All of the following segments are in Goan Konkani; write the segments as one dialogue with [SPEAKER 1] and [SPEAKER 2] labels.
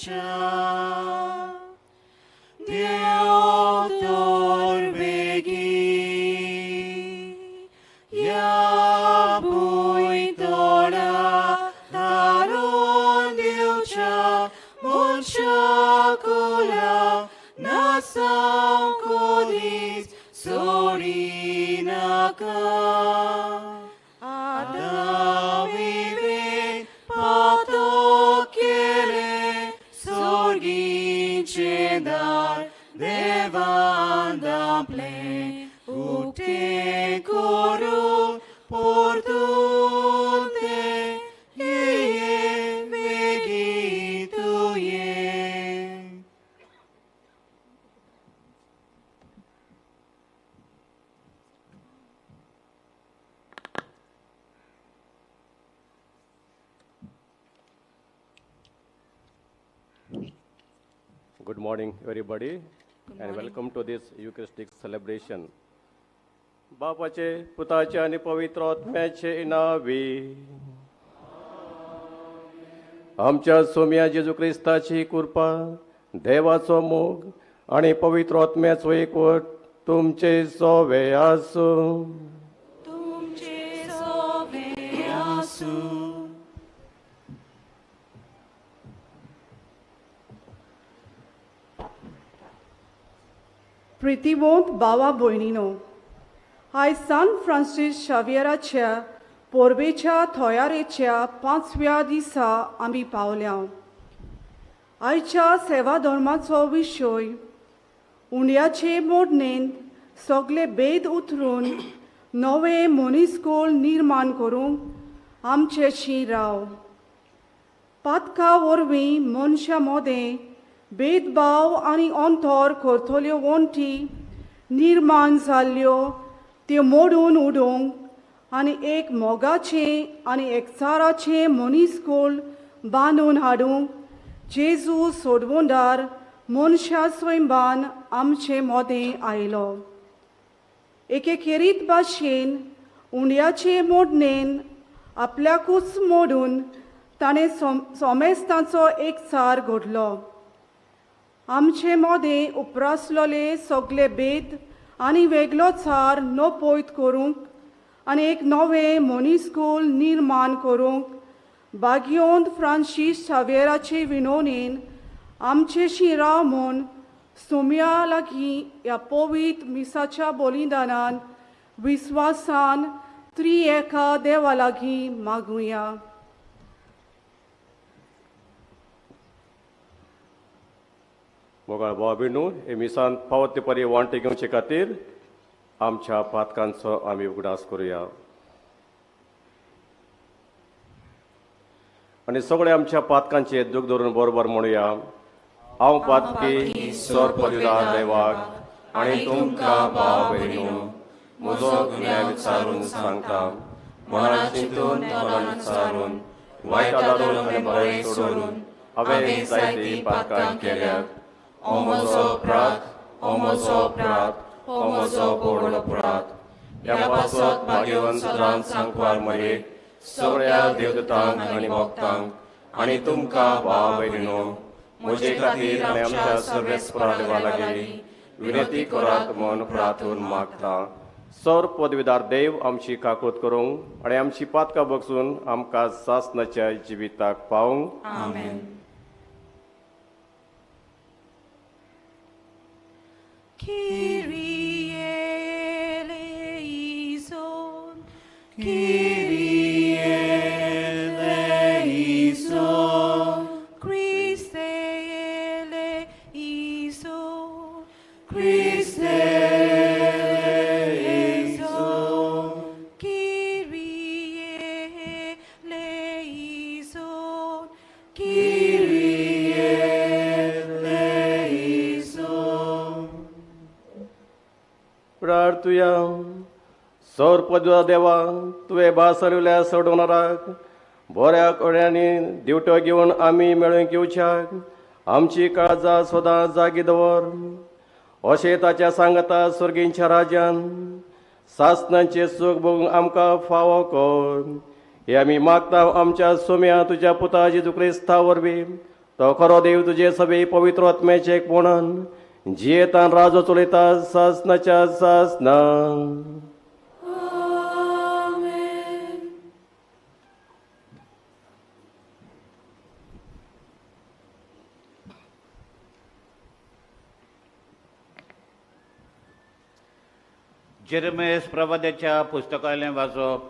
[SPEAKER 1] आमच्या देव तर बेगी ह्या भूंय तोडा धाडून दिवच्या मनशा कुला नासांव कोदीच सोडिनाका आतां विवेक पातो केले सोर्गीचे दार देवान दापले उक्ते करून परतून ते ये बेगी Tuem.
[SPEAKER 2] Good morning, everybody,
[SPEAKER 3] Good
[SPEAKER 2] and
[SPEAKER 3] morning.
[SPEAKER 2] Welcome to this Eucharistic celebration. बापाचे पुताचे आणि पवित्र आत्म्याचे नावे आमच्या सोम्या जेजू क्रिस्ताची कृपा, देवाचो मोग आणि पवित्र आत्म्याचो एकवट तुमचे सोवे आसूं.
[SPEAKER 1] तुमचे सोवे आसूं.
[SPEAKER 4] प्रितीवंत भावा भयणीनो, आयज सान फ्रांसीस शावियराच्या पोरबेच्या थोयारेच्या 5व्या दिसा आमी पावल्या. आयच्या सेवा धर्माचो विशय उंड्याचे मोडणेन सगळे भेद उतरून नवे मनीसकूळ निर्माण करूंक आमचेशी राव. पातका वरवीं मनशां मदें भेदभाव आनी अंतर करतल्यो वण्टी निर्माण जाल्ल्यो त्यो मोडून उडोवंक आनी एक मोगाचें आनी एकचाराचें मनीसकूळ बांदून हाडूंक जेजू सोडवणदार मनशा स्वयंबान आमचे मदें आयलो. एके खेरीत भाशेन उंड्याचे मोडणेन आपल्याकूच मोडून ताणें सोमेस्तांचो एकचार घडलो. आमचे मदें उप्रासलोले सगळे भेद आनी वेगळो चार नपयत करूंक आनी एक नवें मनीसकूळ निर्माण करूंक बागियोंत फ्रांसीस शावेराचे विनोणेन आमचेशी राव म्हूण सोम्या लागीं ह्या पवित्र मिसाच्या बलिदानान विस्वासान त्रि एका देवा लागीं मागुया.
[SPEAKER 2] मोगाळ भाव भयणू, हे मिसान फावो ते परी वांटे घेवचे खातीर आमच्या पातकांचो आमी उगडास करुया आनी सगळे आमच्या पातकांचे दूख धरून बरोबर म्हणुया. हांव पातकी सर पदवीदार देवाक आनी तुमकां भाव भयणू म्हजो गुन्यांव विचारून सांगता. मनान चिंतून तोंडान विचारून वायट आदरून आनी बरें सोडून हांवें जायतीं पातकां केल्यात.
[SPEAKER 1] ओ म्हजो अपराध, ओ म्हजो अपराध, ओ म्हजो व्हड अपराध. ह्या पासत भाग्यवंत सदांच सांकवार मरे सगळ्या देवदूतांक आनी भक्तांक आनी तुमकां भाव भयणीनो म्हजे खातीर आनी आमच्या सर्वेस्परा देवा लागीं विनंती करात म्हूण प्रार्थून मागता. सर पदवीदार देव आमची काकूत करूंक आनी आमची पातकां बगसून आमकां सासणाच्या जिविताक पावूंक. आमेन. Kyrie eleison, Kyrie eleison, Christe eleison, Christe eleison, Kyrie eleison, Kyrie eleison.
[SPEAKER 2] प्रार्थुया. सौर पदवा देवा, तुवें भासरवल्या सोडवणाराक बऱ्या कोड्यांनी दिवटो घेवन आमी मेळूंक येवच्याक आमची काळजां सदां जागी दवर. अशें ताच्या सांगता सर्गींच्या राज्यान सासणांचें सूख भोगूंक आमकां फावो कर. हे आमी मागता आमच्या सोम्या तुज्या पुता जेजू क्रिस्ता वरवीं, तो खरो देव तुजे सभे पवित्र आत्म्याचे एकपणान जियेतान राजो चलयता सासनाच्या सासना.
[SPEAKER 3] जेरेमियास प्रवाद्याच्या पुस्तकांतलें वाचप.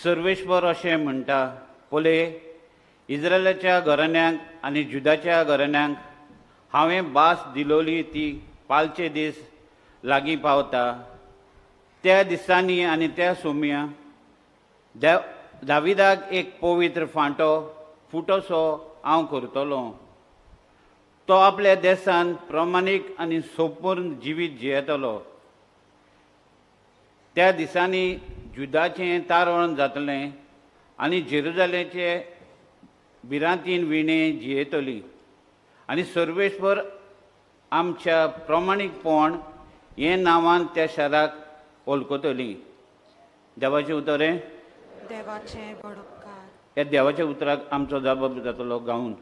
[SPEAKER 3] सर्वेश्वर अशें म्हणटा, पळय, इज्रायलाच्या घराण्यांक आनी जुदाच्या घराण्यांक हांवें भास दिलोली ती पालचे दीस लागीं पावता. त्या दिसांनी आनी त्या सोम्या दाविदाक एक पवित्र फांटो फुटोसो हांव करतलो. तो आपल्या देसान प्रमाणीक आनी संपूर्ण जिवीत जियेतलो. त्या दिसांनी जुदाचें तारण जातलें आनी जेरुजालेचे भिरांतीन विणे जियेतली आनी सर्वेश्वर आमच्या प्रमाणीकपण हे नांवान त्या शाराक वळखतली. देवाचें उतर हें,
[SPEAKER 5] देवाचें बडोपकार.
[SPEAKER 3] ह्या देवाच्या उतराक आमचो जाप जातलो गावन.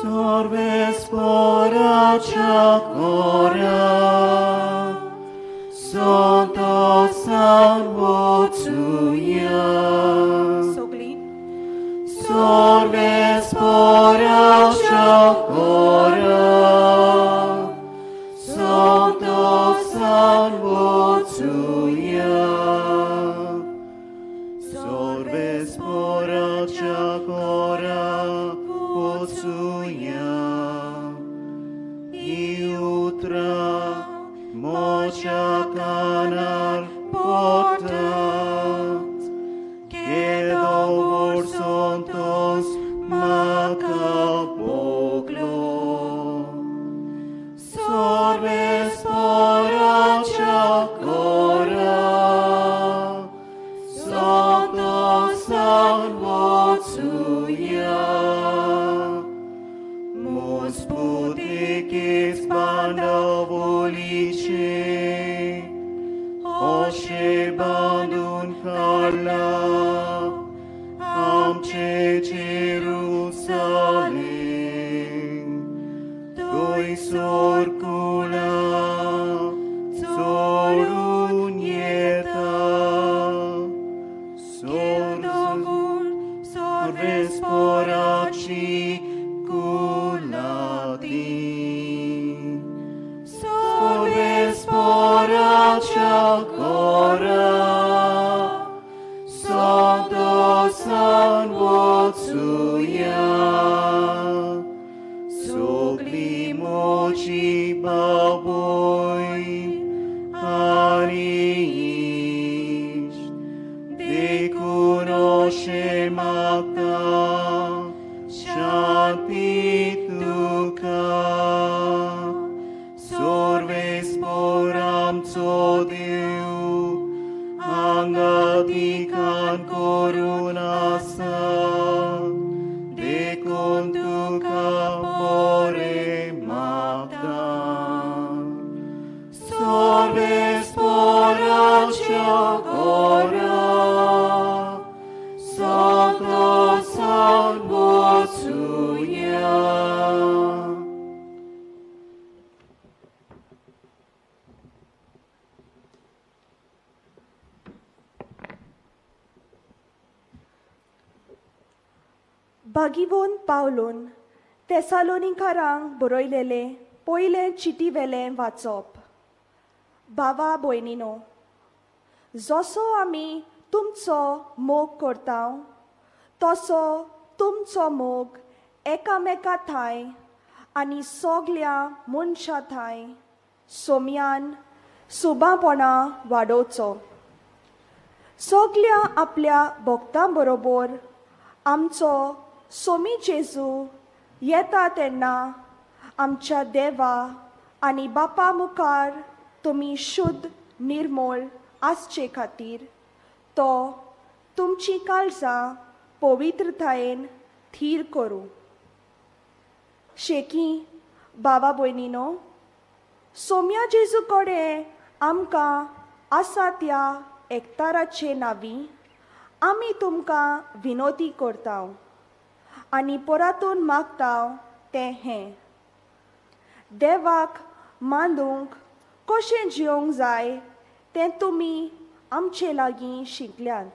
[SPEAKER 6] Sorvespora cora, Santo Salvotuia.
[SPEAKER 5] Sogli.
[SPEAKER 6] Sorvespora cora, Santo Salvotuia. Sorvespora cora, Otsuya, Iutra, Mocha Canar Potat, Kedovor Santos Macapoglo, Sorbes Poracha Cora, Santos Salvotuya. Putikis bandavoliche, Oshe bandun kala, Amche Jerusalem, Doi sorkula, Zorun yeta, Sorvur, Sorves porachi, Cora, Santo Salvotuia, Sogli mochi baboi, Arish, Dekunoshe mata, Shanti tuka, Sorves poram Deu, Angadikan korunasa, Dekon tuka pore mata. Sorves poracha cora, Santo Salvotuia.
[SPEAKER 7] बागिवोन पावलोन तेसालोनिकारांक बरयलेलें पयलें चिटीवेलें वाचप. भावा भयणीनो, जसो आमी तुमचो मोग करता तसो तुमचो मोग एकामेका थांय आनी सगल्या मनशां थांय सोम्यान सुबापणां वाडोवचो. सगल्या आपल्या भक्तां बरोबर आमचो सोमी जेजू येता तेन्ना आमच्या देवा आनी बापा मुखार तुमी शुद्ध निर्मोळ आसचे खातीर तो तुमची काळजां पवित्रतायेन थीर करूं. शेकी बाबा भयणीनो, सोम्या जेजू कडेन आमकां आसा त्या एकताराचे नांवी आमी तुमकां विनोती करता आनी परतून मागता तें हें, देवाक मांदूंक कशें जिवंक जाय तें तुमी आमचे लागीं शिकल्यांत,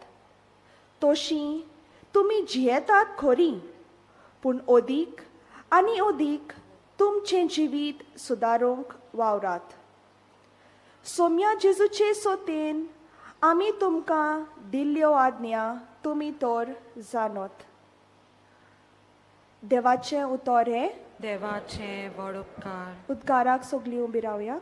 [SPEAKER 7] तशी तुमी जियेतात खरी, पूण अदीक आनी अदीक तुमचें जिवीत सुदारूंक वावरात. सोम्या जेजूचे सोतेन आमी तुमकां दिल्ल्यो आज्ञा तुमी तर जाणत. देवाचें उतर हें.
[SPEAKER 5] देवाचें व्हड उपकार.
[SPEAKER 7] उदकाराक सगळीं उबी रावया.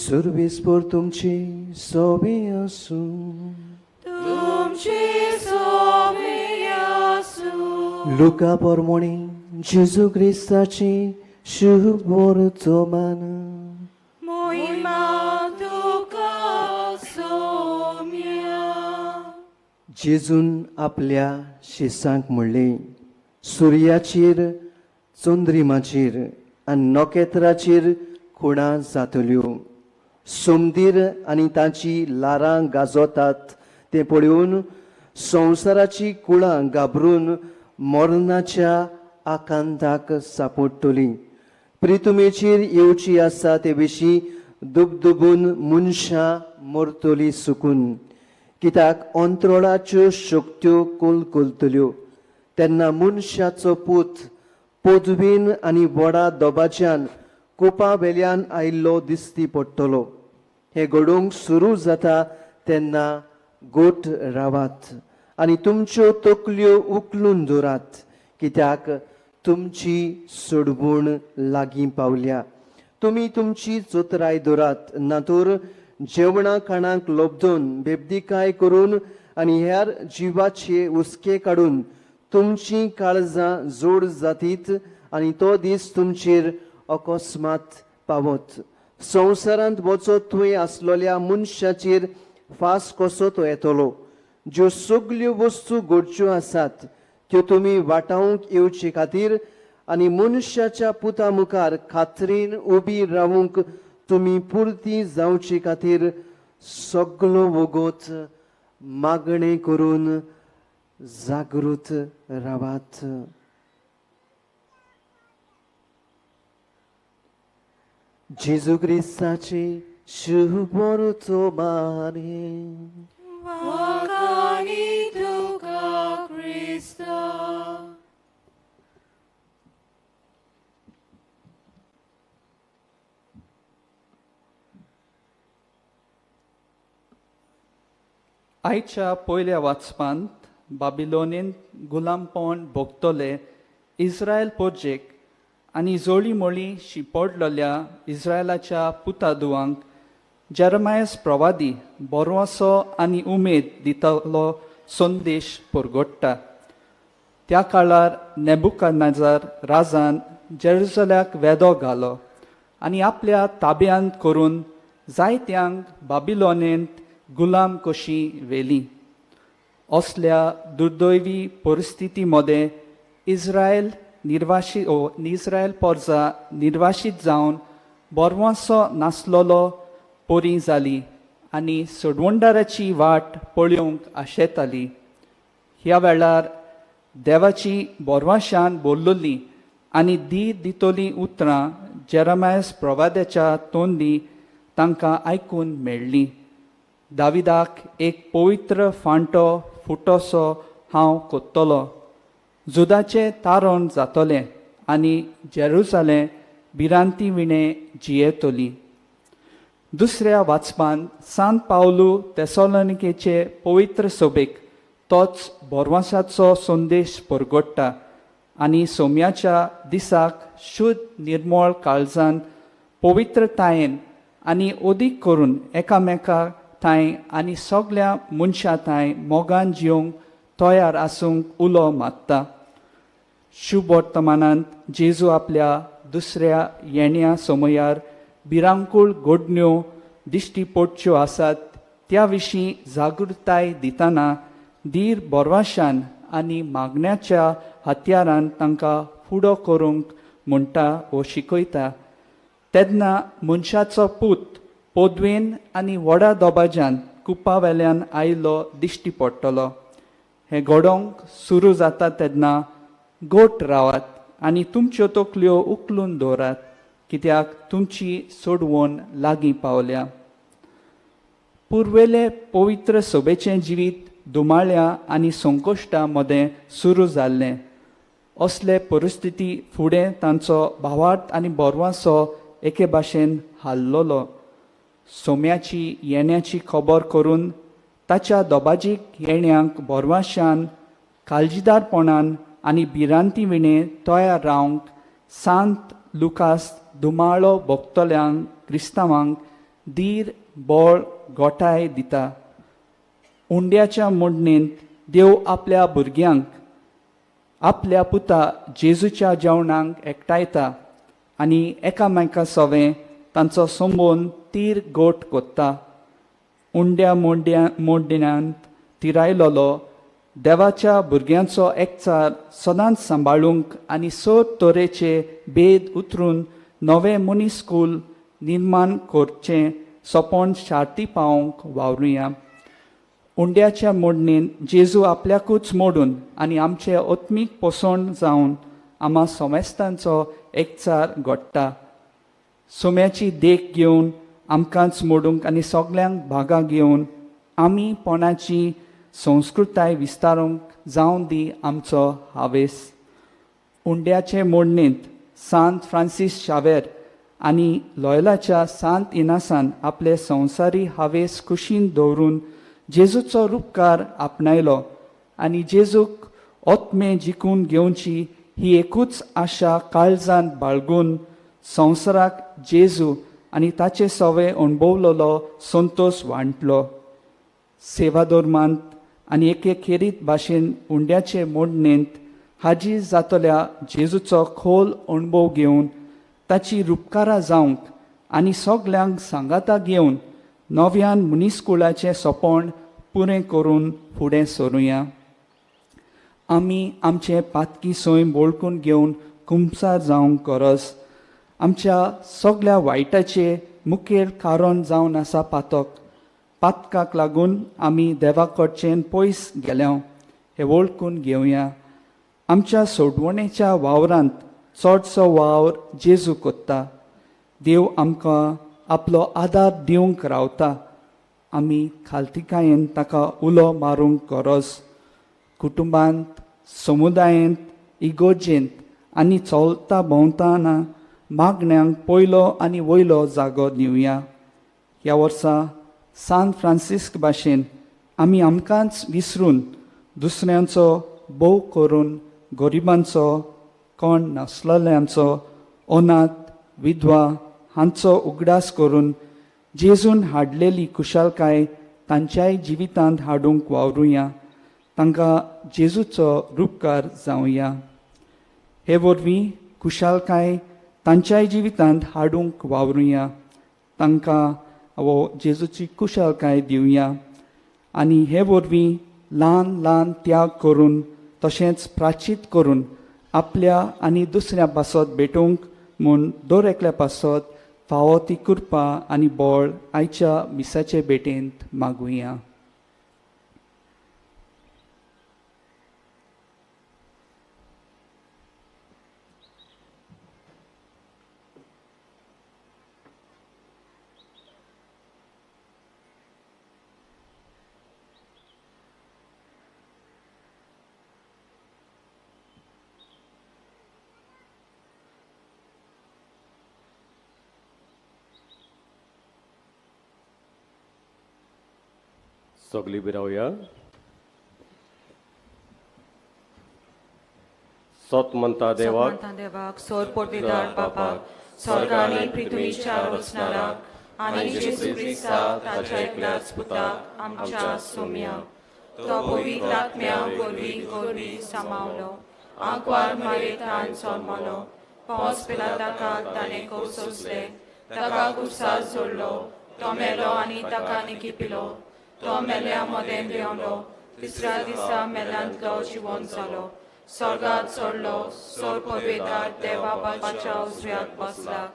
[SPEAKER 8] सर्वेस्पर तुमची सोबी आसूं.
[SPEAKER 6] तुमची सोबी आसूं.
[SPEAKER 8] लुका परमोणी जेजू क्रिस्ताची शुभ वर्तमान.
[SPEAKER 6] मोहिमा तुका सोम्या.
[SPEAKER 8] जेजून आपल्या शिसांक म्हणलें, सुर्याचेर, चंद्रिमाचेर आनी नखेत्राचेर खुणां जातल्यो. सोमदीर आनी तांची ल्हारां गाजोतात तें पळोवन संवसाराची कुळां घाबरून मरणाच्या आकांताक सापडटलीं. प्रितुमेचेर येवची आसा ते विशीं दुबदुबून मनशां मरतलीं सुकून, कित्याक अंत्रोळाच्यो शक्त्यो कोलकोलतल्यो. तेन्ना मनशाचो पूत पदवीन आनी व्हडा दबाच्यान कोपा वेल्यान आयिल्लो दिसती पडटलो. हें घडोवंक सुरू जाता तेन्ना गोट रावात आनी तुमच्यो तकल्यो उखलून दवरात, कित्याक तुमची सोडवण लागीं पावल्या. तुमी तुमची चतुराय दवरात, ना तर जेवणा खाणाक लोबदून बेबदीकाय करून आनी हेर जिवाचे हुस्के काडून तुमचीं काळजां जोड जातीत आनी तो दीस तुमचेर अकस्मात पावत. संवसारांत वचत थंय आसलेल्या मनशाचेर फास कसो तो येतलो. ज्यो सगल्यो वस्तू घडच्यो आसात त्यो तुमी वाटावंक येवचे खातीर आनी मनशाच्या पुता मुखार खात्रीन उबी रावूंक तुमी पुरती जावचे खातीर सगलो वगत मागणें करून जागृत रावात. जेजू क्रिस्ताची शुभ वर्तमान.
[SPEAKER 6] वाखाणी तुका क्रिस्ता.
[SPEAKER 9] आयच्या पयल्या वाचपांत बाबिलोनींत गुलामपण भोगतले इस्रायल पोर्जेक आनी जोळीमोळी शिंपडलेल्या इस्रायलाच्या पुतादुवांक जेरमायस प्रवादी बरवसो आनी उमेद दितलो संदेश परगट्टा. त्या काळार नेबुकदनेझर राजान जेरुजल्याक वेदो घालो आनी आपल्या ताब्यांत करून जायत्यांक बाबिलोनेंत गुलाम कशी व्हेली. असल्या दुर्दैवी परिस्थिती मदें इस्रायल निर्वाशीत इस्रायल पोरजा निर्वाशीत जावन बरवंसो नासलेलो परी जाली आनी सोडवणदाराची वाट पळोवंक आशेताली. ह्या वेळार देवाची बोरवाशान बोल्लोली आनी धीर दितोली उतरां जेरामायस प्रवाद्याच्या तोंडी तांकां आयकून मेळ्ळीं. दाविदाक एक पवित्र फांटो फुटोसो हांव कोत्तलो, जुदाचें तारण जातलें आनी जेरुजालें भिरांती विणें जियेतली. दुसऱ्या वाचपान सांत पावलू तेसोलनिकेचे पवित्र सभेक तोच बोरवासाचो संदेश परगट्टा आनी सोम्याच्या दिसाक शुद्ध निर्मळ काळजान पवित्रतायेन आनी अदीक करून एकामेका थांय आनी सगल्या मनशां थांय मोगान जिवंक तयार आसूंक उलो मारता. शुभ वर्तमानांत जेजू आपल्या दुसऱ्या येण्या समयार भिरांकूळ घडण्यो दिश्टी पडच्यो आसात त्या विशीं जागृताय दितना धीर बोरवाशान आनी मागण्याच्या हत्यारान तांकां फुडो करूंक म्हणटा वो शिकयता. तेन्ना मनशाचो पूत पदवेन आनी व्हडा दबाज्यान कुपा वेल्यान आयलो दिश्टी पडटलो. हें घडोवंक सुरू जाता तेन्ना गोट रावात आनी तुमच्यो तकल्यो उखलून दवरात, कित्याक तुमची सोडवण लागीं पावल्या. पुर्वेले पवित्र सभेचें जिवीत दुमाळ्या आनी संकश्टां मदें सुरू जाल्लें. असले परिस्थिती फुडें तांचो भावार्थ आनी बोरवासो एके भाशेन हाल्लोलो. सोम्याची येण्याची खबर करून ताच्या दोबाजीक येण्याक बोरवाशान काळजीदारपणान आनी भिरांती विणें तयार रावंक सांत लुकास दुमाळो भोगतल्यांक क्रिस्तांवांक धीर बळ गोठाय दिता. उंड्याच्या मोडणेंत देव आपल्या भुरग्यांक आपल्या पुता जेजूच्या जेवणाक एकठांयता आनी एकामेका सवें तांचो संबंद तीर गोट कोत्ता. उंड्या मोडण्यांत तिरायलोलो देवाच्या भुरग्यांचो एकचार सदांच सांबाळूंक आनी स तरेचे भेद उतरून नवें मनीस स्कूल निर्माण करचें सपन शार्ती पावोवंक वावरुया. उंड्याच्या मोडणेन जेजू आपल्याकूच मोडून आनी आमचे आत्मीक पोसण जावन आमा समेस्तांचो एकचार घडटा. सोम्याची देख घेवन आमकांच मोडूंक आनी सगल्यांक भागां घेवन आमी पणाची संस्कृताय विस्तारूंक जावन दी आमचो हावेस. उंड्याचे मोडणेंत सांत फ्रांसीस शावेर आनी लॉयलाच्या सांत इनासान आपले संवसारी हावेस कुशीन दवरून जेजूचो रुपकार आपणायलो आनी जेजूक ओतमे जिखून घेवची ही एकूच आशा काळजांत बाळगून संवसाराक जेजू आनी ताचे सवे अणभवलोलो संतोश वांटलो. सेवाधर्मांत आनी एके खेरीत भाशेन उंड्याचे मोडणेंत हाजीर जातल्या जेजूचो खोल अणभव घेवन ताची रुपकारां जावंक आनी सगल्यांक सांगाता घेवन नव्यान मनीसकुळाचें सपन पुरें करून फुडें सरुया. आमी आमचें पातकी सैम वळखून घेवन कुमसार जावंक गरज. आमच्या सगल्या वायटाचें मुखेल कारण जावन आसा पातक. पातकाक लागून आमी देवा कडच्यान पयस गेल्या हें वळखून घेवया. आमच्या सोडवणेच्या वावरांत चडसो वावर जेजू कोत्ता. देव आमकां आपलो आदार दिवंक रावता. आमी खालतिकायेन ताका उलो मारूंक गरज. कुटुंबांत, समुदायेंत, इगोर्जेंत आनी चलता भोंवतना मागण्यांक पयलो आनी वयलो जागो दिवया. ह्या वर्सा सांत फ्रांसिस्क भाशेन आमी आमकांच विसरून दुसऱ्यांचो भोव करून गरिबांचो, कोण नासलेल्यांचो, अनाथ, विधवा हांचो उगडास करून जेजून हाडलेली खुशालकाय तांच्याय जिवितांत हाडूंक वावरुया. तांकां जेजूचो रुपकार जावया. हे वरवीं खुशालकाय तांच्याय जिवितांत हाडूंक वावरुया. तांकां वो जेजूची खुशालकाय दिवया आनी हे वरवीं ल्हान ल्हान त्याग करून तशेंच प्राचीत करून आपल्या आनी दुसऱ्या पासत भेटूंक म्हूण दर एकल्या पासत फावो ती कृपा आनी बळ आयच्या मिसाचे भेटेंत मागुया.
[SPEAKER 2] सगळी बिरावया. सत म्हणता देवाक,
[SPEAKER 6] सोर पोटवेदार बापाक, स्वर्ग आनी पृथ्वीच्या रचणाराक आनी जेजू क्रिस्ताक ताच्या एकल्याच पुताक आमच्या सोम्या, तो पवित्र आत्म्या वरवीं गोरवीं सामावलो, आंकवार मारेतान जल्मलो, पोंस पिलाताकाक ताणें कोसोसले, ताका कुर्सार जोडलो, तो मेलो आनी ताका निकिपिलो, तो मेल्या मदें देंवलो, तिसऱ्या दिसा मेल्यांतलो जिवन जालो, स्वर्गात चडलो, सोर पवेदार देवा बापाच्या उजव्याक बसला,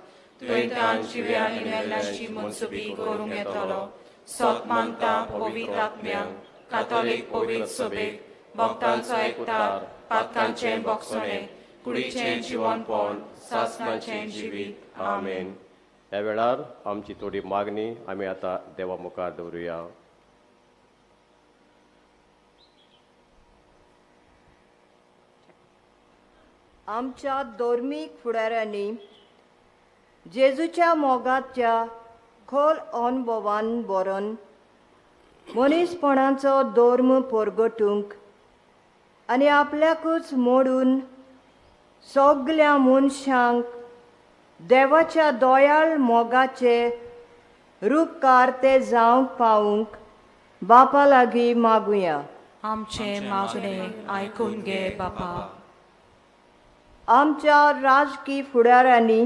[SPEAKER 6] थंय तान जिव्या आनी मेल्ल्यांची मनसुबी करूंक येतलो. सत मानता पवित्र आत्म्याक, कातोलीक पवित्र सभेक, भक्तांचो एकतार, पातकांचें बोगसणें, कुडीचें जिवनपण, सासणाचें जिवीत.
[SPEAKER 2] आमेन. ह्या वेळार आमची थोडी मागणी आमी आतां देवा मुखार दवरुया.
[SPEAKER 10] आमच्या धर्मीक फुडाऱ्यांनी जेजूच्या मोगाच्या खोल अनुभवान बरोवन मनीसपणाचो धर्म परगटूंक आनी आपल्याकूच मोडून सगल्या मनशांक देवाच्या दयाळ मोगाचे रुपकार ते जावंक पावूंक बापा लागीं मागुया.
[SPEAKER 6] आमचें मागणें आयकून घे बापा.
[SPEAKER 10] आमच्या राजकी फुडाऱ्यांनी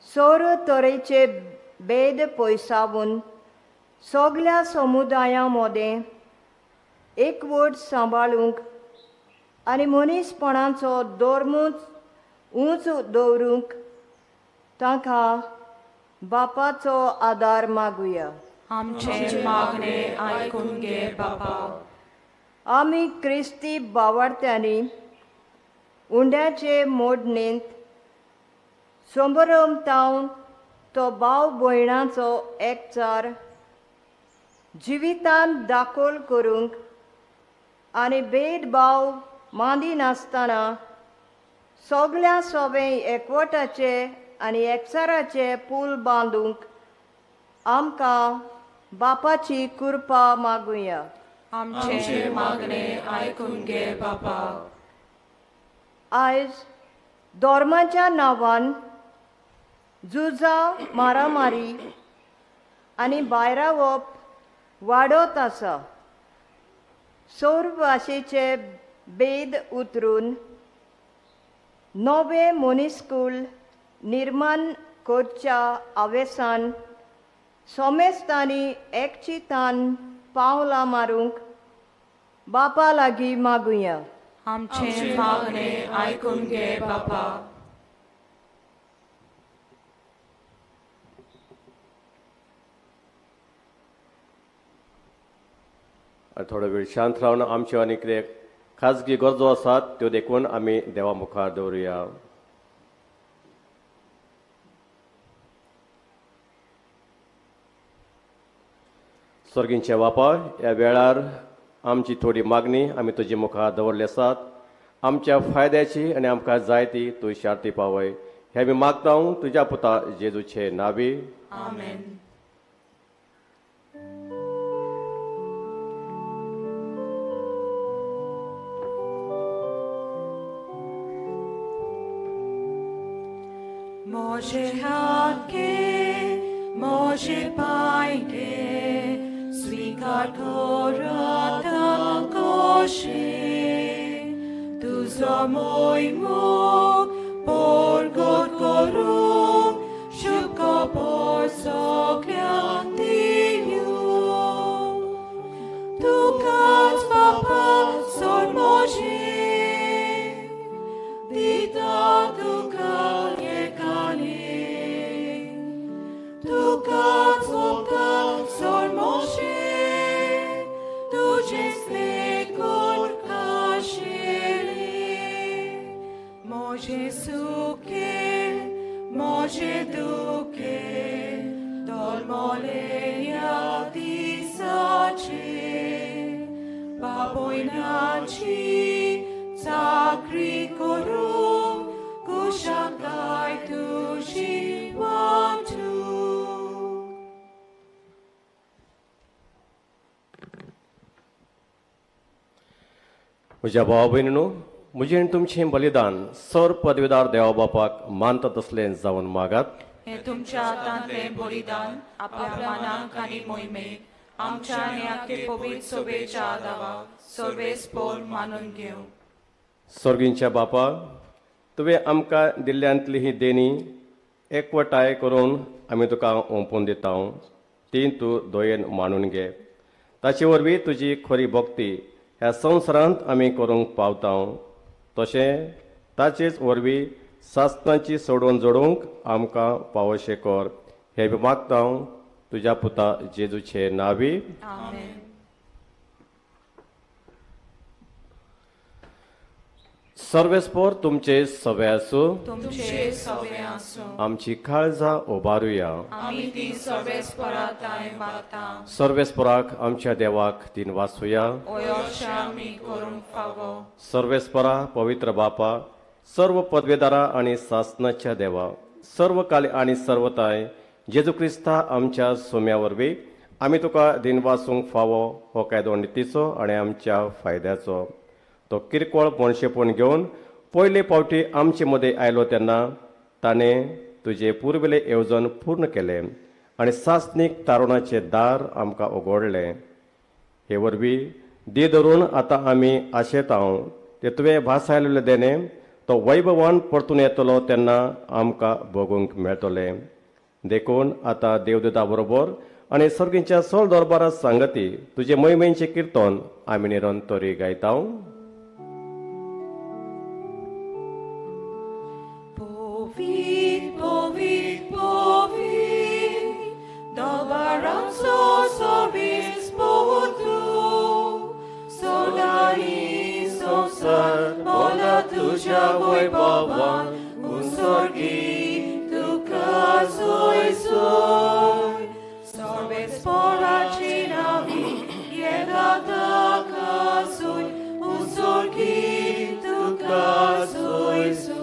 [SPEAKER 10] सर्व तरेचे भेद पयसावून सगल्या समुदायां मदें एकवट सांबाळूंक आनी मनीसपणाचो धर्मूच उंच दवरूंक तांकां बापाचो आदार मागुया.
[SPEAKER 6] आमचें मागणें आयकून घे बापा.
[SPEAKER 10] आमी क्रिस्ती बावडत्यांनी उंड्याचे मोडणेंत संभ्रम तावन तो भाव भयणाचो एकचार जिवितान दाखल करूंक आनी भेदभाव मांदिनासतना सगल्या सोबे एकवटाचे आनी एकचाराचे पूल बांदूंक आमकां बापाची कृपा मागुया.
[SPEAKER 6] आमचें मागणें आयकून घे बापा.
[SPEAKER 10] आयज धर्माच्या नांवान झुजां, मारामारी आनी भायरावप वाडत आसा. सौर भाशेचे भेद उतरून नवें मनीसकूल निर्माण करच्या आवेसान सोमेस्तांनी एकचितान पावलां मारूंक बापा लागीं मागुया.
[SPEAKER 6] आमचें मागणें आयकून घे बापा.
[SPEAKER 2] थोडो वेळ शांत रावन आमच्यो आनी कितें खाजगी गरजो आसात त्यो देखून आमी देवा मुखार दवरुया. स्वर्गींचे बापा, ह्या वेळार आमची थोडी मागणी आमी तुजे मुखार दवरले आसात. आमच्या फायद्याची आनी आमकां जाय ती तूं शांती पावय हें आमी मागता तुज्या पुता जेजूचे नांवी.
[SPEAKER 6] आमेन. मोजे हात घे, मोजे पांय घे, स्वीकार करता कशे तुजो मोयमूख परगट करूंक शुभ खबर सगळ्यांक दिवंक. तुकाच बापा सोड मोजे दिता तुका एकालें, भयणाची चाकरी करूंक कुशाकाय तुजी वाटूंक.
[SPEAKER 2] म्हज्या भावा भयणीनो, म्हजें आनी तुमचें बलिदान सर पदवीदार देवा बापाक मानता तसलें जावन मागात.
[SPEAKER 6] हें तुमच्या हातांतलें बलिदान आपल्या मनाक आनी मोहिमेक आमच्या आनी आख्खे पवित्र सभेच्या आदावाक सर्वेस्पोर मानून घेवं.
[SPEAKER 2] सर्गींच्या बापा, तुवें आमकां दिल्ल्यांतली ही देणी एकवटाय करून आमी तुका ओंपून दिता, ती तूं दयेन मानून घे. ताचे वरवीं तुजी खरी भक्ती ह्या संवसारांत आमी करूंक पावता, तशें ताचेच वरवीं सासणाची सोडोवन जोडूंक आमकां पावोशें कर. हें बी मागता तुज्या पुता जेजूचे नांवी.
[SPEAKER 6] आमेन.
[SPEAKER 2] सर्वेस्पोर तुमचे सवे आसूं.
[SPEAKER 6] तुमचे सवे आसूं.
[SPEAKER 2] आमची काळजां उबारुया.
[SPEAKER 6] आमी ती सर्वेस्पोरा तांय मागता.
[SPEAKER 2] सर्वेस्पोराक आमच्या देवाक तीन वाचुया.
[SPEAKER 6] अशें आमी करूंक फावो.
[SPEAKER 2] सर्वेस्पोरा पवित्र बापा, सर्व पदवेदारा आनी सासणाच्या देवा, सर्व काल आनी सर्वताय जेजू क्रिस्ता आमच्या सोम्या वरवीं आमी तुका दिनवासूंक फावो हो कायदो नितीचो आनी आमच्या फायद्याचो. तो किरकोळ मनशेपण घेवन पयले फावटी आमचे मदें आयलो तेन्ना ताणें तुजें पुर्विल्लें येवजण पूर्ण केलें आनी सासणीक तारुणाचें दार आमकां उगडलें. हे वरवीं दी धरून आतां आमी आशेता ते तुवें भासायलेलें देणें तो वैभवान परतून येतलो तेन्ना आमकां भोगूंक मेळटलें. देखून आतां देवदूता बरोबर आनी सर्गीच्या सोल दरबारा सांगती तुजे मोहिमेचें किर्तन आमी निरंतरी गायता.
[SPEAKER 6] Povit, povit, povit, dobaranzo sovis potu, solari sosar, bola tuja voi bavan, un sorgi tuca soi soi, sorbes pora cinavi, ieda taca soi, un sorgi tuca soi soi.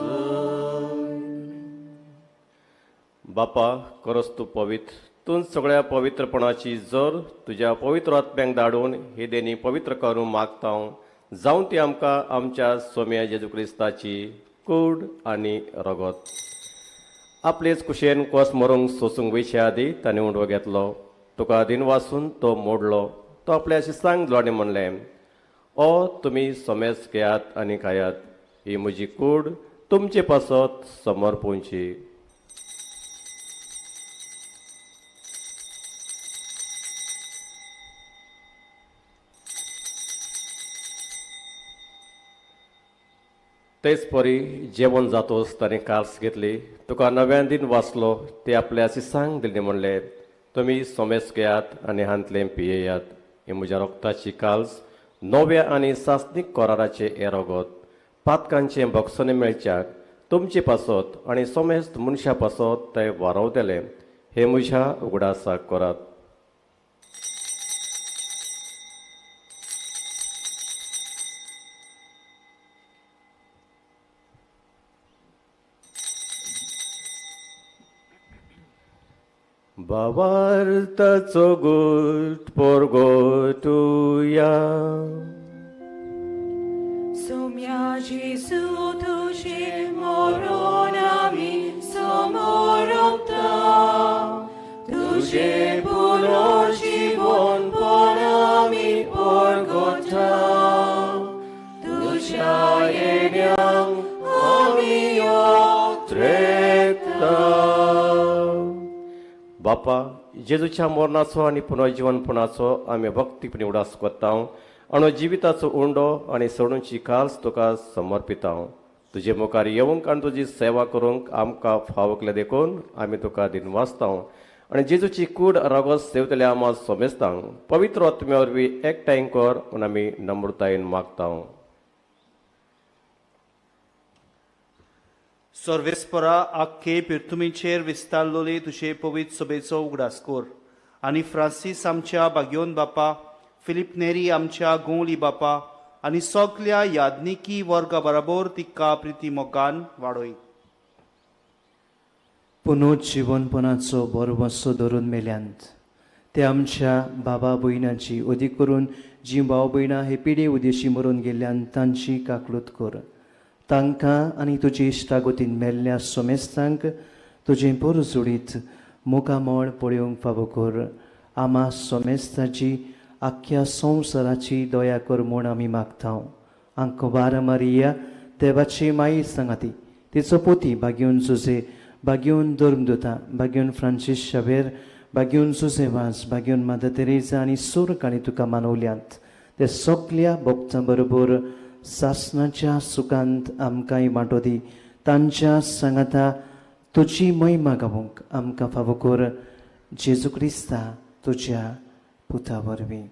[SPEAKER 2] बापा, करस तूं पवित्र, तूं सगळ्या पवित्रपणाची जर तुज्या पवित्र आत्म्यांक धाडून ही देणी पवित्र करूंक मागता, जावं ती आमकां आमच्या सोम्या जेजू क्रिस्ताची कूड आनी रगत. आपलेच कुशेन कोस मरूंक सोसूंक वयचे आदी ताणें उंडो घेतलो, तुका दिनवासून तो मोडलो, तो आपल्या शिसांक दिलो आनी म्हणलें, ओ तुमी सोमेस घेयात आनी खायात, ही म्हजी कूड तुमचे पासत समर्पूंची. तेच परी जेवण जातोच ताणें कास घेतली, तुका नव्यान दिन वाचलो, ते आपल्या शिसांक दिल्ली म्हणलें, तुमी सोमेस घेयात आनी हांतलें पियेयात, ही म्हज्या रोगताची काल्स नव्या आनी सासणीक कराराचें हें रगत पातकांचें भोगसणें मेळच्याक तुमचे पासत आनी सोमेस्त मनशां पासत तें वारवतलें. हें म्हज्या उगडासाक करात. भावार्थाचो गुट परगटुया.
[SPEAKER 6] सोम्या जेजू तुजें मरण आमी समर्पता, तुजें पुनर्जीवनपण आमी परगटा, तुज्या येण्याक आमी
[SPEAKER 2] त्रेकता. बापा, जेजूच्या मरणाचो आनी पुनर्जीवनपणाचो आमी भक्तीपणी उडास करता आनी जिविताचो उंडो आनी सोडूंची काल्स तुका समर्पिता. तुजे मुखार येवंक आनी तुजी सेवा करूंक आमकां फावकलें देखून आमी तुका दिनवासता आनी जेजूची कूड रगत सेवतले आमा सोमेस्तांक पवित्र आत्म्या वरवीं एकठांय कर म्हूण आमी नम्रतायेन मागता.
[SPEAKER 11] सर्वेस्परा आख्खे पिर्थुमीचेर विस्तारलोले तुजे पवित्र सभेचो उगडास कर आनी फ्रांसीस आमच्या बागयोन बापा, फिलीप नेरी आमच्या गोंवली बापा आनी सगल्या याज्ञिकी वर्गा बराबर तिका प्रिती मोगान वाडय.
[SPEAKER 8] पुनर्जिवनपणाचो भरवंसो धरून मेल्यांत ते आमच्या बाबा भयणांची, अदीक करून जी भाव भयणां हे पिडे उदेशी मरून गेल्ल्यान तांची काकलूत कर. तांकां आनी तुजी इश्टागतीन मेल्ल्या सोमेस्तांक तुजें पोरजोडीत मुखामळ पळोवंक फावो कर. आमा सोमेस्ताची आख्ख्या संवसाराची दया कर म्हूण आमी मागता. आंकवार मारिया देवाची माई सांगाती, तिचो पोती बागेवन जुजे, बागेवन धर्मदुता, बागेवन फ्रांसीस शावेर, बागेवन जुजे वाज, बागेवन मदर तेरेजा आनी सोरकांनी तुका मानवल्यांत ते सगल्या भक्तां बरोबर सासनाच्या सुखांत आमकांय वांटो दी. तांच्या सांगाता तुजी महिमा गावूंक आमकां फावो कर, जेजू क्रिस्ता तुज्या पुता वरवीं.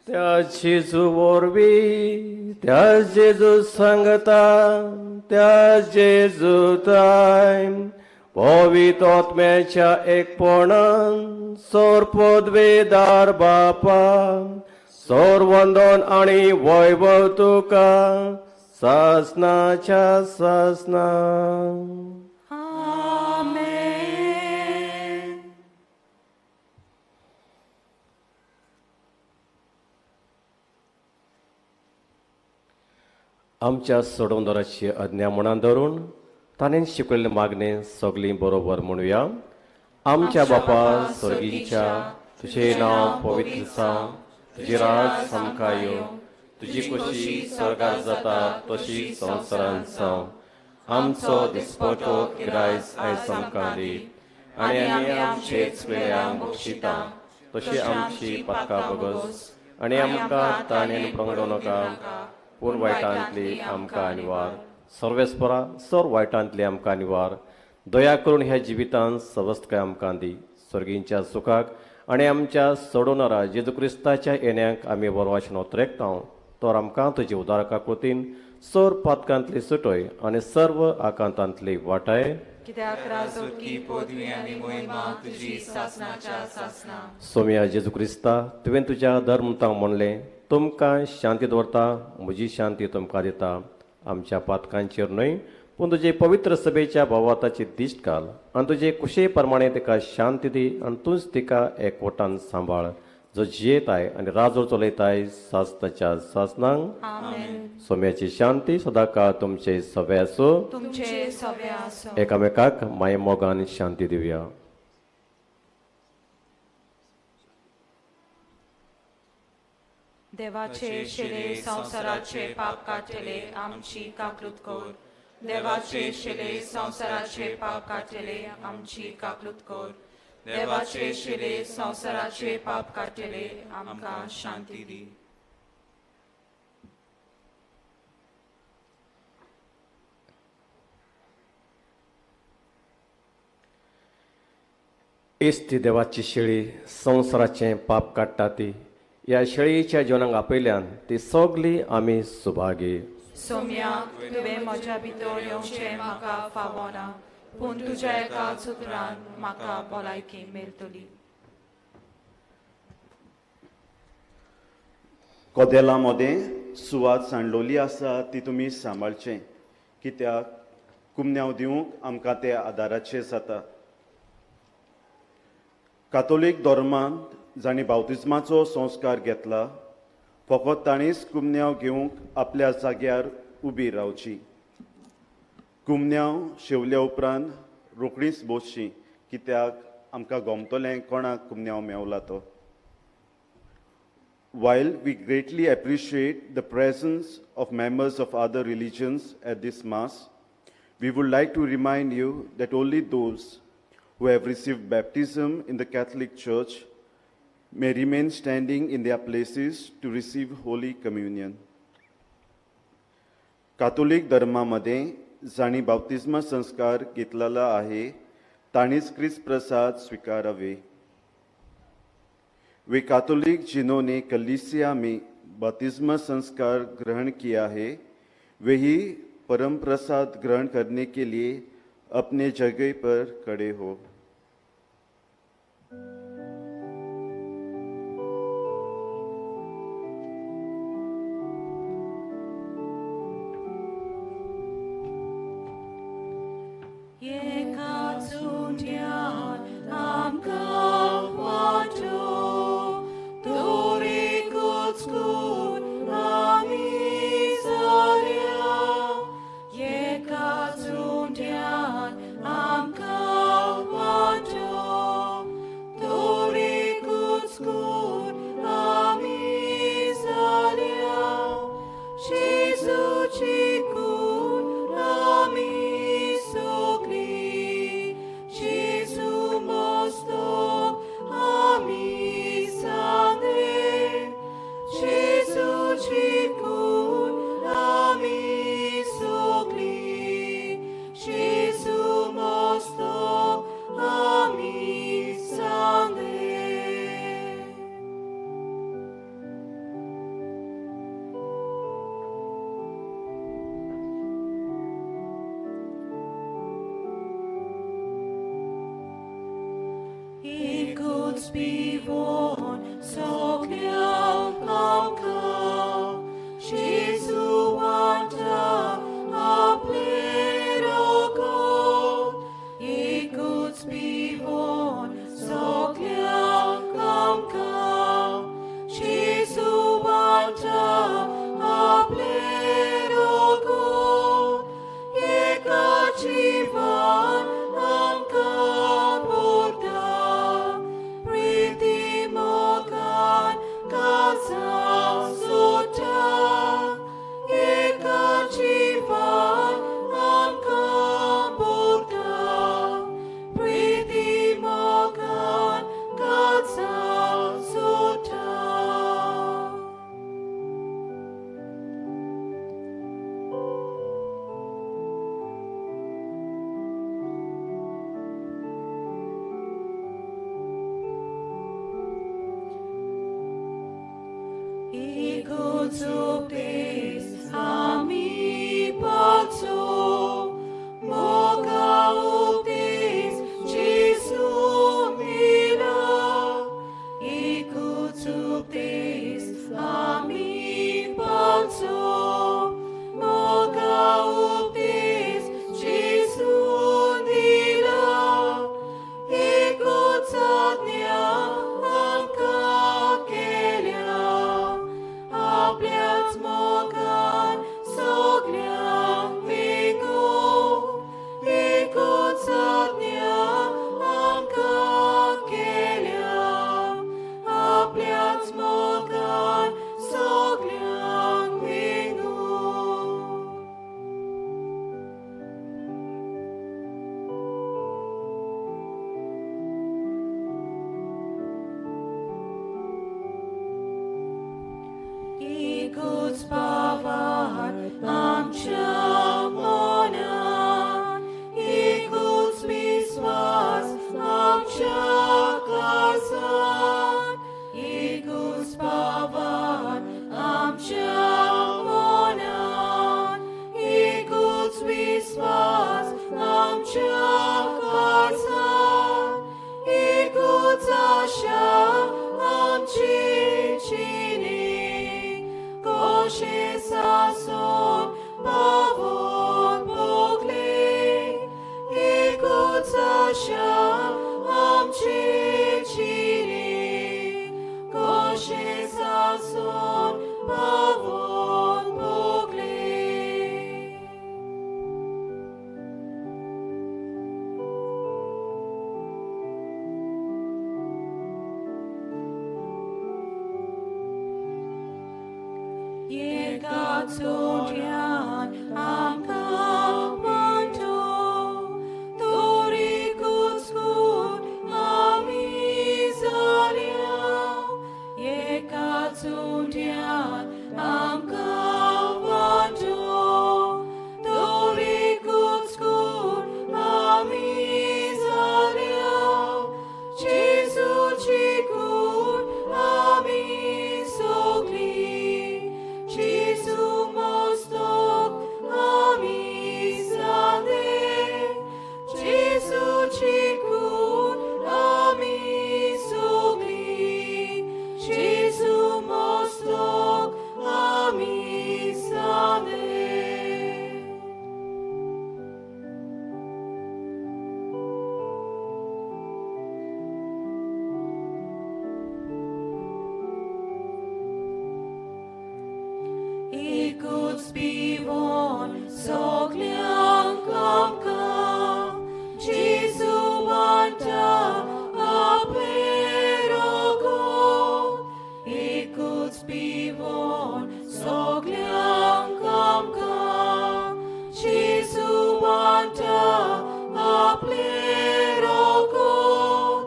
[SPEAKER 2] त्या जेजू वरवीं, त्या जेजू सांगता, त्या जेजू ताय पवित्र आत्म्याच्या एकपणान सोर पदवेदार बापा, सोर वंदन आनी वैभव तुका सासनाच्या सासना. आमच्या सोडवणदाराची आज्ञा मनान धरून ताणें शिकयल्लें मागणें सगळीं बरोबर म्हणुया. आमच्या बापा स्वर्गीच्या, तुजें नांव पवित्र जावं, तुजें राज आमकां येवं, तुजी खोशी स्वर्गार जाता तशी संवसारांत जावं. आमचो दिसपटो गिरायस आयज आमकां दी आनी आमी आमचे चुकलेल्यांक बक्षिता तशी आमची पातकां बगस आनी आमकां ताणें प्रंगडो नाका, पूण वायटांतली आमकां निवार. सर्वेस्परा सर वायटांतली आमकां निवार. दया करून ह्या जिवितांत सवस्तकाय आमकां दी. स्वर्गींच्या सुखाक आनी आमच्या सोडवणारा जेजू क्रिस्ताच्या येण्याक आमी बरवाशन ओतरेकता. तर आमकां तुजी उदारका कृतीन सर पातकांतली सुटय आनी सर्व आकांतांतली वाटाय.
[SPEAKER 6] कित्याक राजवटकी पदवी आनी महिमा तुजी सासनाच्या सासना.
[SPEAKER 2] सोम्या जेजू क्रिस्ता, तुवें तुज्या धर्मतांक म्हणलें, तुमकां शांती दवरता, म्हजी शांती तुमकां दिता. आमच्या पातकांचेर न्हय पूण तुजे पवित्र सभेच्या भावाताची दिश्ट घाल आनी तुजे कुशे प्रमाणे तिका शांती दी आनी तूंच तिका एकवटान सांबाळ, जो जियेताय आनी राजो चलयताय सासनाच्या सासनांक. सोम्याची शांती सदांकाळ तुमचे सवे आसूं.
[SPEAKER 6] तुमचे सवे आसूं.
[SPEAKER 2] एकामेकाक माये मोगान शांती दिवया.
[SPEAKER 6] देवाचे शिले संवसाराचे पाप काडटले आमची काकलूत कर. देवाचे शिले संवसाराचे पाप काडटले आमची काकलूत कर. देवाचे शिले संवसाराचे पाप काडटले आमकां शांती दी.
[SPEAKER 2] इस्ती देवाची शेळी संवसाराचें पाप काडटा ती ह्या शेळयेच्या जिवनाक आपयल्यान ती सगळी आमी सुभागी.
[SPEAKER 6] सोम्या, तुवें म्हज्या भितर येवचें म्हाका फावना, पूण तुज्या एका सुत्रान म्हाका भलायकी मेळटली.
[SPEAKER 12] कदेलां मदें सुवात सांडलोली आसा ती तुमी सांबाळचें, कित्याक कुमन्यांव दिवंक आमकां ते आदाराचें जाता. कातोलीक धर्मांत जांणी बाप्तिज्माचो संस्कार घेतला फकत तांणीच कुमन्यांव घेवंक आपल्या जाग्यार उबी रावची. कुमन्यांव शेवल्या उपरांत रोखडीच बसची, कित्याक आमकां गोमतलें कोणाक कुमन्यांव मेवला तो. While we greatly appreciate the presence of members of other religions at this Mass, we would like to remind you that only those who have received baptism in the Catholic Church may remain standing in their places to receive Holy Communion. Catholic धर्मामध्ये जांणी बाप्तिस्मा संस्कार घेतलेला आहे तांणीच क्रिस्त प्रसाद स्वीकारावे. वे कातोलिक जिन्होंने कलीसिया में बपतिस्मा संस्कार ग्रहण किया है वे ही परम प्रसाद ग्रहण करने के लिए अपने जगह पर खड़े हो।
[SPEAKER 6] आपले रोगोत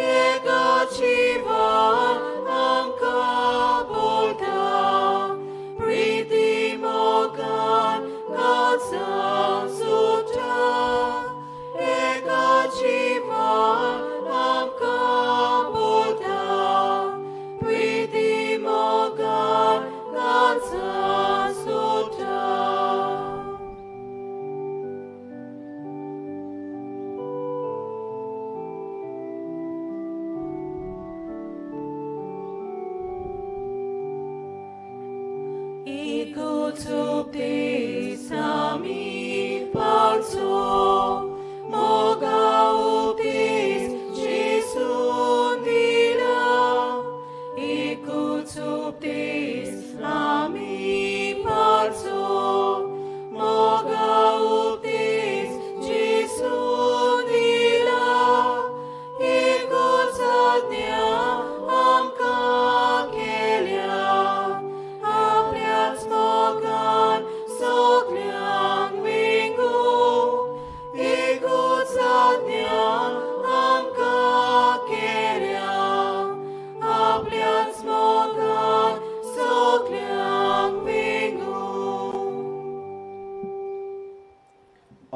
[SPEAKER 6] एका जिवान आमकां बोलता प्रिती मोगान काळजां सुटा एका जिवान आमकां बोलता प्रिती मोगान काळजां सुटा.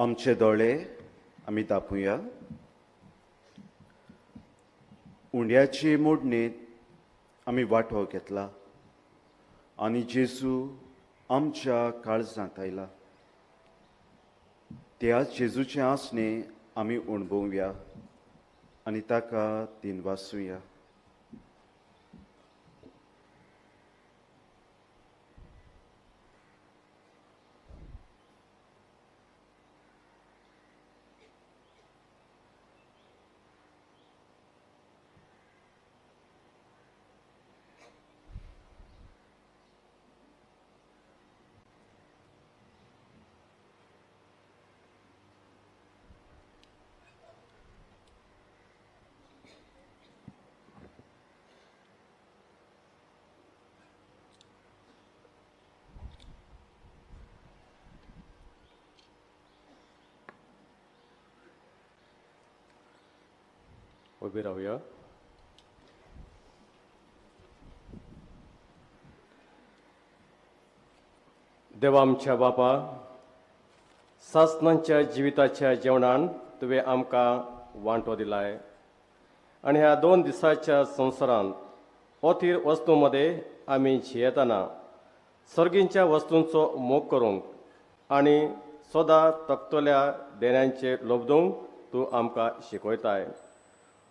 [SPEAKER 12] आमचे दोळे आमी दापूया. उंड्याचे मोडणेंत आमी वांटो घेतला आनी जेजू आमच्या काळजांत आयला. त्याच जेजूचें आसणें आमी अणभवया आनी ताका दिनवासुया.
[SPEAKER 2] उबी रावया. देवा आमच्या बापा, सासणांच्या जिविताच्या जेवणान तुवें आमकां वांटो दिलाय आनी ह्या 2 दिसाच्या संवसारांत अथीर वस्तूं मदें आमी जियेतना सर्गींच्या वस्तूंचो मोग करूंक आनी सदां तकतल्या देण्यांचेर लोबदूंक तूं आमकां शिकयताय.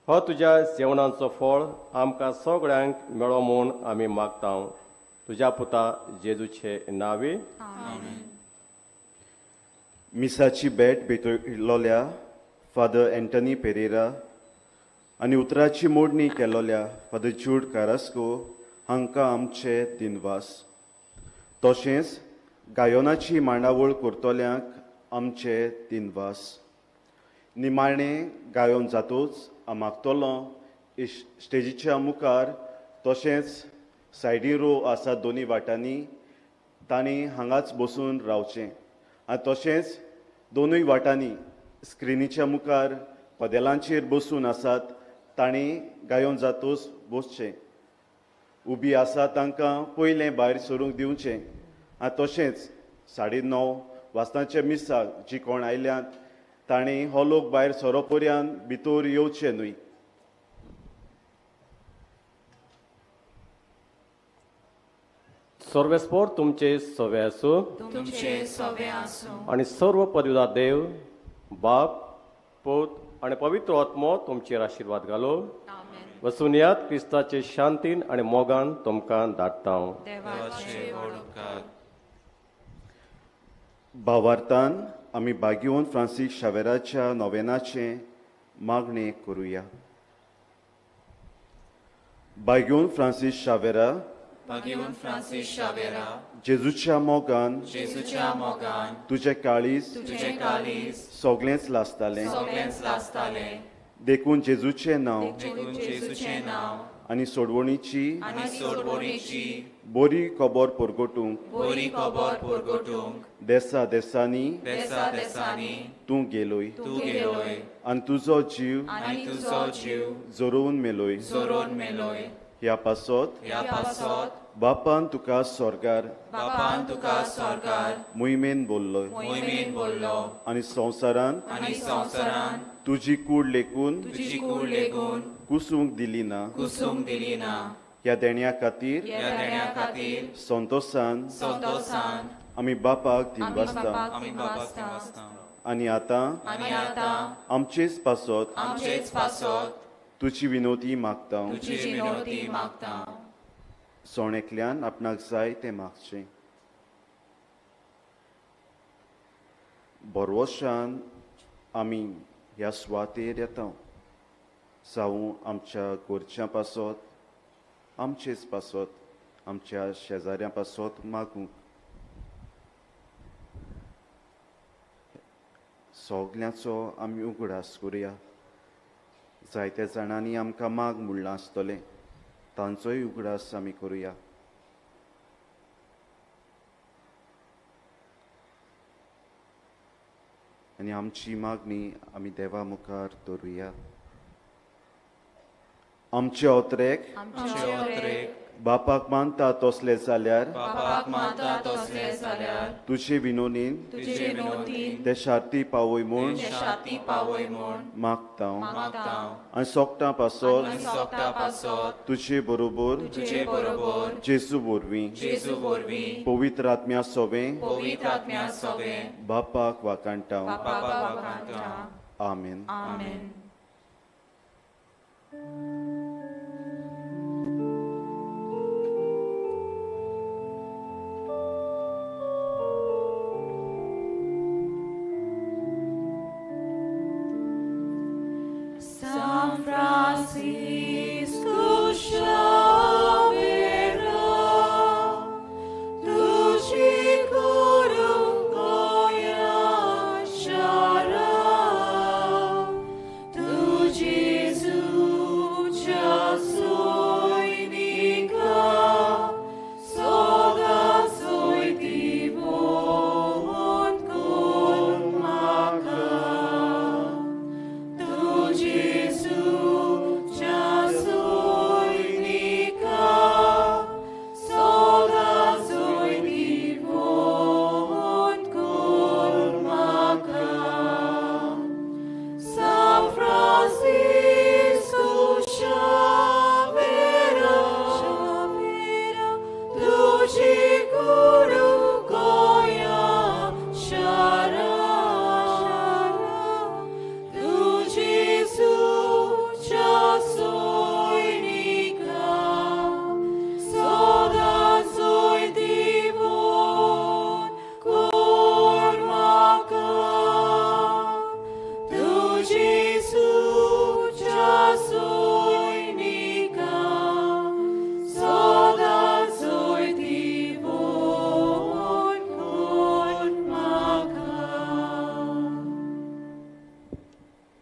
[SPEAKER 2] हो तुज्या जेवणाचो फळ आमकां सगळ्यांक मेळो म्हूण आमी मागता तुज्या पुता जेजूचे नांवे.
[SPEAKER 12] मिसाची भेट भेटयलोल्या फादर एंटनी पेरेरा आनी उतराची मोडणी केलोल्या फादर जूड कारास्को हांकां आमचे दिनवास. तशेंच गायनाची मांडावळ करतल्यांक आमचे दिनवास. निमाणें गायन जातूच मागतलो स्टेजीच्या मुखार तशेंच सायडी रो आसा दोनी वाटांनी तांणी हांगाच बसून रावचें आनी तशेंच दोनूय वाटांनी स्क्रिनीच्या मुखार कदेलांचेर बसून आसात तांणी गायोन जातूच बसचें. उबी आसा तांकां पयलें भायर सरूंक दिवचें आनी तशेंच 9:30 वाजतांच्या मिसाक जी कोण आयल्यात तांणी हो लोक भायर सोरो पर्यंत भितर येवचे न्हय.
[SPEAKER 2] सर्वेस्पोर तुमचे सवे आसूं
[SPEAKER 6] तुमचे सवे आसूं
[SPEAKER 2] आनी सर्व पदवीदार देव बाप पूत आनी पवित्र आत्मो तुमचेर आशिर्वाद घालो. वसुनियात क्रिस्ताचे शांतीन आनी मोगान तुमकां धाडटा.
[SPEAKER 12] भावार्थान आमी बागियोन फ्रांसीस शावेराच्या नोवेनाचें मागणें करुया. बागियोन फ्रांसीस शावेरा,
[SPEAKER 6] बागियोन फ्रांसीस शावेरा,
[SPEAKER 12] जेजूच्या मोगान,
[SPEAKER 6] जेजूच्या मोगान
[SPEAKER 12] तुजें काळीज,
[SPEAKER 6] तुजें काळीज
[SPEAKER 12] सगळेंच लासतालें,
[SPEAKER 6] सगळेंच लासतालें.
[SPEAKER 12] देखून जेजूचें नांव
[SPEAKER 6] आनी
[SPEAKER 12] सोडवणीची बरी खबर परगटूंक देसा देसांनी तूं गेलोय आनी तुजो जीव जोरोवन मेलोय. ह्या पासत बापान तुका स्वर्गार मोहिमेन बोल्लो आनी संवसारान तुजी कूड लेखून कुसूंक दिली ना. ह्या देण्या खातीर संतोसान आमी बापाक दिनवासता आनी आतां आमचेच पासत तुजी विनोती मागता. सण एकल्यान आपणाक जाय तें मागचें. भरवशान आमी ह्या सुवातेर येता, जावं आमच्या घरच्यां पासत, आमचेच पासत, आमच्या शेजाऱ्यां पासत मागूंक. सगल्यांचो आमी उगडास करुया. जायत्या जाणांनी आमकां माग म्हणलां आसतलें, तांचोय उगडास आमी करुया. आनी आमची मागणी आमी देवा मुखार दवरुया. आमचे अत्रेक बापाक मानता तसले जाल्यार तुजे विनोदीन ते शांती पावय म्हूण मागता आनी सोगटां पासत तुजे बरोबर जेजू वरवीं पवित्र आत्म्या सोवें बापाक वाखाणटा. आमेन.
[SPEAKER 6] Francisco Xaviera, tuji kurungoya shara, tu Jesu chasoinika, soda soiti bon kun maka, tu Jesu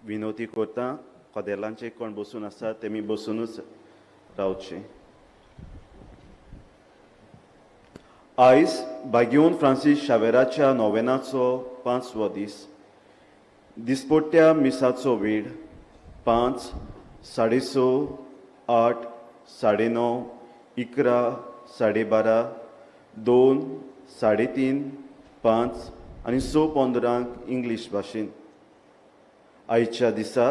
[SPEAKER 12] विनोती करता. कदेलांचे कोण बसून आसा तेमी बसूनच रावचे. आयज बागियोन फ्रांसीस शावेराच्या नोवेनाचो 5वो दीस. दिसपट्ट्या मिसाचो वेळ 5, 6:30, 8, 9:30, 11, 12:30, 2, 3:30, 5 आनी 6:15 इंग्लीश भाशेन. आयच्या दिसा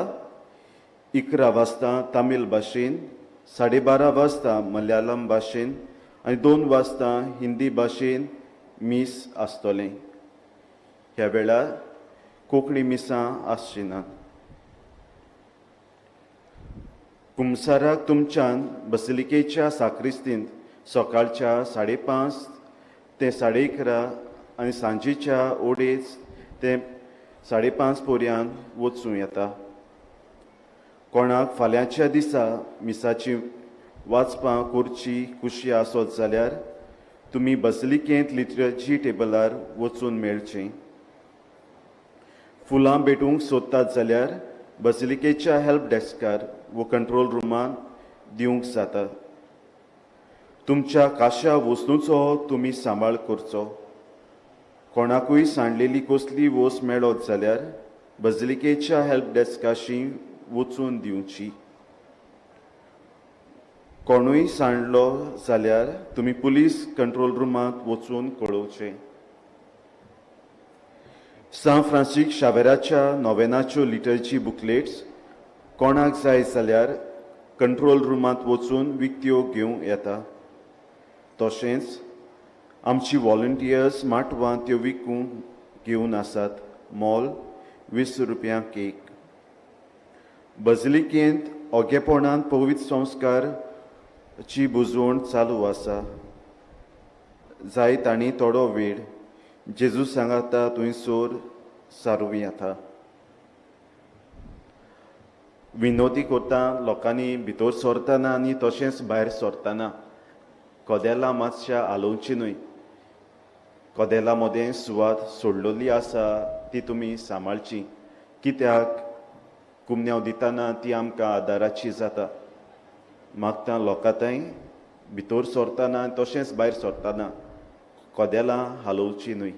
[SPEAKER 12] 11 वाजता तामील भाशेन, 12:30 वाजता मलयाळम भाशेन आनी 2 वाजता हिंदी भाशेन मीस आसतलें. ह्या वेळार कोंकणी मिसां आसची नात. कुमसाराक तुमच्यान बसिलिकेच्या साक्रिस्तींत सकाळच्या 5:30 ते 11:30 आनी सांजेच्या 2:30 ते 5:30 पर्यंत वचूं येता. कोणाक फाल्यांच्या दिसा मिसाची वाचपां करची खुशी आसत जाल्यार तुमी बसलिकेंत लिटरची टेबलार वचून मेळचें. फुलां भेटूंक सोदतात जाल्यार बसिलिकेच्या हेल्प डेस्कार वो कंट्रोल रुमान दिवंक जाता. तुमच्या काशा वस्तूंचो तुमी सांबाळ करचो. कोणाकूय सांडलेली कसली वस्त मेळत जाल्यार बजिलिकेच्या हेल्प डेस्काशी वचून दिवची. कोणूय सांडलो जाल्यार तुमी पुलीस कंट्रोल रुमांत वचून कळोवचें. सांत फ्रांसीस शावेराच्या नोवेनाच्यो लिटर्जी बुकलेट्स कोणाक जाय जाल्यार कंट्रोल रुमांत वचून विकत्यो घेवं येता. तशेंच आमची वॉलंटियर्स माटवां त्यो विकूंक घेवन आसात. मोल 20 रुपया केक. बजलिकेंत ओगेपणान पवित्र संस्कारची बुजवण चालू आसा. जाय तांणी थोडो वेळ जेजू सांगाता थंयसर सारूं येता. विनोदी करता लोकांनी भितर सरतना आनी तशेंच भायर सरतना कदेलां मातशा हालोवची न्हय. कदेलां मदें सुवात सोडलेली आसा ती तुमी सांबाळची, कित्याक कुमन्यांव दितना ती आमकां आदाराची जाता. मागता लोकां भितर सरतना तशेंच भायर सरतना कदेलां हालोवची न्हय.